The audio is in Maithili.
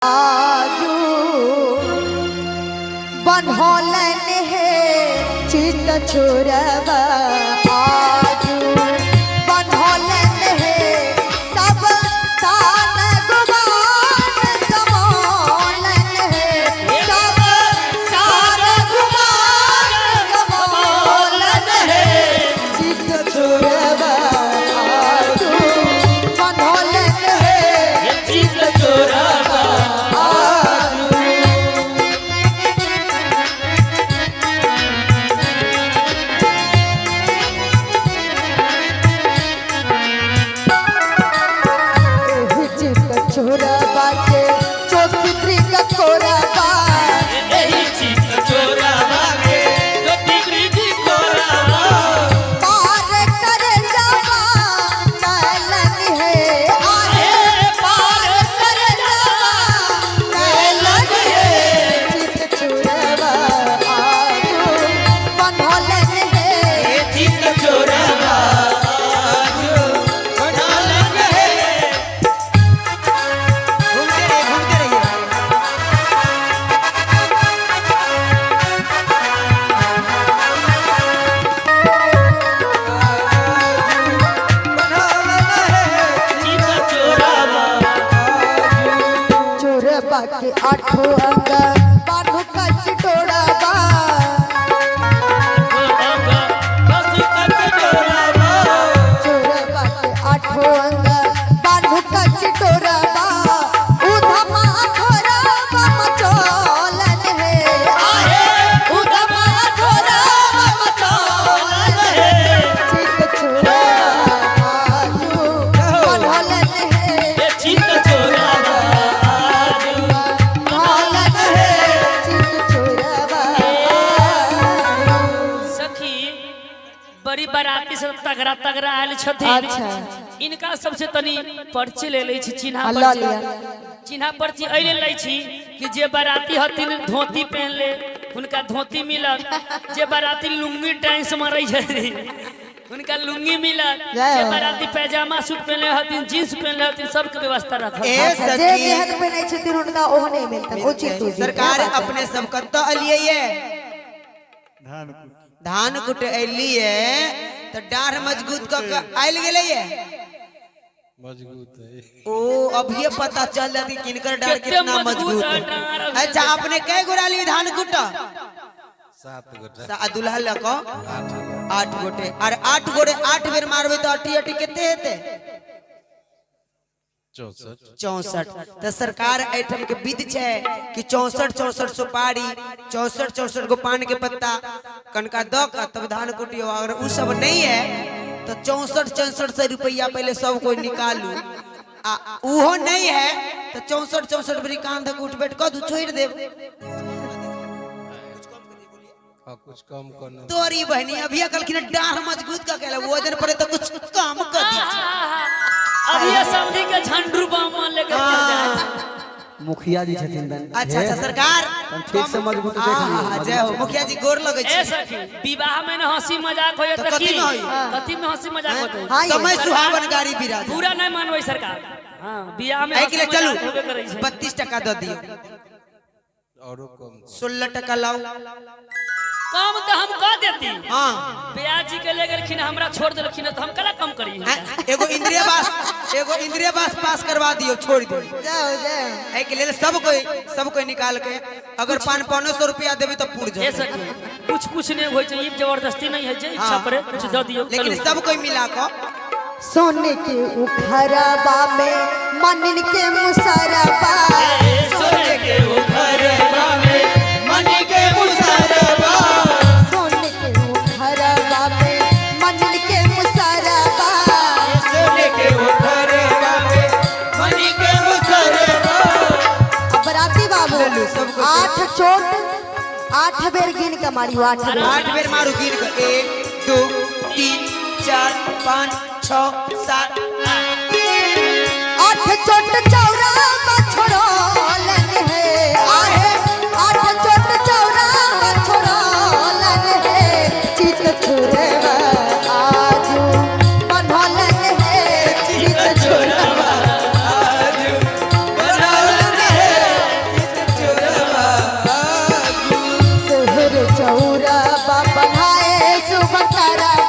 आजू बन्हलन हे चित चोरवा आजू बन्हलन हे सब तान गुमान कमोलन हे सब तान गुमान कमोलन हे चित चोरवा आजू बन्हलन हे चित चोरवा एहि चित चोरवा के चौथी त्रिक कोरबा एही चित चोरवा के ज्योति ब्रिज कोरवा पार कर जावा नैलन हे आहे पार कर जावा नैलन हे चित चोरवा आजू बन्हलन हे चित चोरवा आजू बन्हलन हे। घूमते रहिए, घूमते रहिए। चित चोरवा चोरबा के आठो अंग बान्हु कस टोड़बा बस कच चोरवा चोरबा के आठो अंग बान्हु कस टोड़बा उधमा थोरबा मचोलन हे आहे उधमा थोरबा मचोलन हे चित चोरबा आजू बन्हलन हे चित चोरवा आजू बन्हलन हे चित चोरबा आजू। सखी बड़ी बाराती से तगड़ा तगड़ा आयल छथिन। अच्छा। इनका सबसे तनी पर्ची ले लै छी, चिन्हा हाँ, लऽ पर्ची। लिअ। चिन्हा पर्ची एहि लेल लै छी कि जे बाराती हथिन धोती पहन ले हुनका धोती मिलत, जे बाराती लुंगी डांस मारै छथिन हुनका लुंगी मिलत, जय जे हो। बाराती पैजामा सूट पहनले हथिन, जींस पहनले हथिन, सबके व्यवस्था रखल। ए अच्छा, जे सखी जेहन पहिनै छथिन हुनका ओहने मिलतनि उचित उचित। सरकार अपने सब कतऽ एलियै ये? धान कुटे एलियै तऽ डाढ़ मजबूत कऽ के आयल गेलै ये। मजबूत है। ओ अभिये पता चल जाती किनकर डाढ़ केते कितना मजबूत मजबूत है है। डाढ़। अच्छा अपने कै गोरा ली धान कुट 7 गोटे। आ दुल्हा लऽ कऽ 8 गोटे। 8 गोटे। आर 8 गोटे 8 बेर मारबै तऽ अटी अटी कते हेतै? 64। 64। तऽ सरकार एहिठाम के विध छै कि 64 64 सुपारी, 64 64 गो पान के पत्ता कनका दऽ कऽ तब धान कुटियो। अगर उ सब नहीं है तो 64 64 सौ रुपया पहले सब कोई निकालू, आ उहो नहीं है तो 64 64 बेरी कान धक उठ बैठ कऽ दू छोड़ि देब। हाँ, कुछ कम करना। तोरी बहनी अभी कहलखिन डाढ़ मजबूत कऽ के वजन पड़े तो कुछ कम कऽ दीजिए। अभी समझी के झंडू बाम लेके चल जाए। मुखिया जी छथिन बहन। अच्छा अच्छा सरकार हम ठीक से मजबूत देख लियौ। आहा, जय हो मुखिया जी, गोर लगै ए छी। सखी विवाह में न हंसी मजाक होय तऽ त कथी की में होई? कथी में हंसी मजाक होते? हाँ, ये। समय सुहावन गाड़ी बिराज। पूरा नहीं मानबै सरकार। हाँ बियाह में एहि के हंसी लिए चलू मजाक होबे करै छै। 32 टका दऽ दियौ। औरो कम। 16 टका लाउ। कम तऽ हम कह देती। हाँ ब्याह जी के ले गेलखिन हमरा छोड़ देलखिन तऽ हम कला कम करी? हैं? एगो इंद्रियावास, एगो इंद्रियावास पास करवा दियौ, छोड़ दियौ। जाओ जाओ। एहि के लेल सब कोई निकाल के अगर 500 रुपया देबै तऽ पुर ए जाओ। सखी कुछ कुछ नहीं होइ छै, ई जबरदस्ती नहीं है, जे इच्छा हाँ। पड़े कुछ दऽ दियौ। लेकिन चलू। सब कोई मिला कऽ सोने के उखरबा में मनन के मुसरबा। सोने के उखरबा में मन के मुसरबा। सोने के उखरबा में मनन के मुसरबा। सोने के उखरबा में मन के मुसरबा। अब बराती बाबू चलू, सबको 8 चोट 8 बेर गिन के मारियो, 8 बेर। 8 बेर मारू गिन के। 1 2 3 4 5 6 7 8। 8 चोट चौरा छोड़लन हे आहे 8 चोट चौरा छोड़लन हे चित छुरवा आजू बन्हलन हे चित छुरवा आजू बन्हलन हे। जो बतारा।